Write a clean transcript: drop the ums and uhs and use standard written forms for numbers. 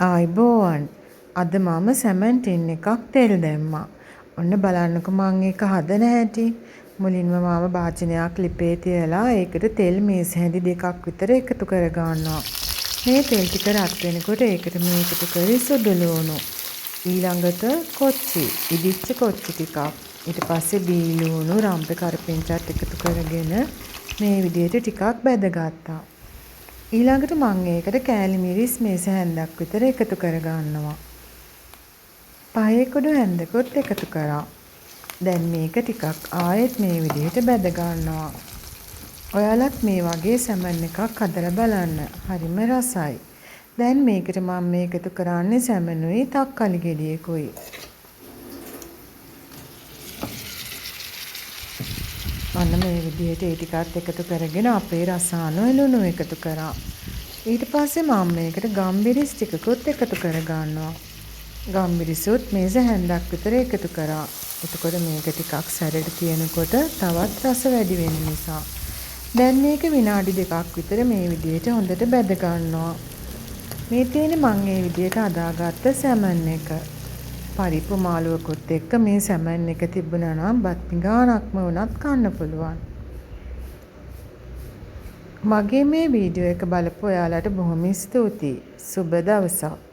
ආයුබෝවන්. අද මම සැමන් ටින් එකක් තෙල් දැම්මා. ඔන්න බලන්නකෝ මං ඒක හදන හැටි. මුලින්ම මම භාජනයක් ලිපේ තියලා ඒකට තෙල් මේස හැඳි දෙකක් විතර එකතු කරගන්නවා. මේ තෙල් ටික රත් වෙනකොට ඒකට මේ එකතු කරේ සුදු ලූණු. ඊළඟට කොච්චි, ඉදිච්ච කොච්චි ටිකක්. ඊට පස්සේ බී ලූණු, රම්පෙ කරපිංචත් එකතු කරගෙන මේ විදිහට ටිකක් බැදගත්තා. ඊළඟට මං ඒකට කෑලි මිරිස් මේස හැන්දක් විතර එකතු කරගන්නවා. පහේ කුඩු හැන්දකුත් එකතු කරා. දැන් මේක ටිකක් ආයෙත් මේ විදිහට බැද ගන්නවා. ඔයාලත් මේ වගේ සැමන් එකක් හදලා බලන්න. හරිම රසයි. දැන් මේකට මම මේ එකතු කරන්නේ සැමනුයි තක්කලි ගෙඩියකුයි. ඔන්න මේ විදිහට ඒ ටිකත් එකතු කරගෙන අපේ රස අනුව ලුණු එකතු කරා. ඊට පස්සේ මම මේකට ගම්බිරිස් ටිකකුත් එකතු කරගන්නවා. ගම්බිරිසුත් මේස හැන්දක් විතර එකතු කරා. එතකොට මේක ටිකක් සැරට තියෙනකොට තවත් රස වැඩි වෙන නිසා. දැන් මේක විනාඩි දෙකක් විතර මේ විදිහට හොඳට බැද ගන්නවා. මේ තියෙන්නේ මං ඒ විදිහට හදාගත්ත සැමන් එක. පරිප්පු මාළුවකුත් එක්ක මේ සැමන් එක තිබුණා නම් බත් පිඟානක්ම වුණත් කන්න පුළුවන්. මගේ මේ වීඩියෝ එක බලපු ඔයාලට බොහොම ස්තුතියි. සුබ දවසක්.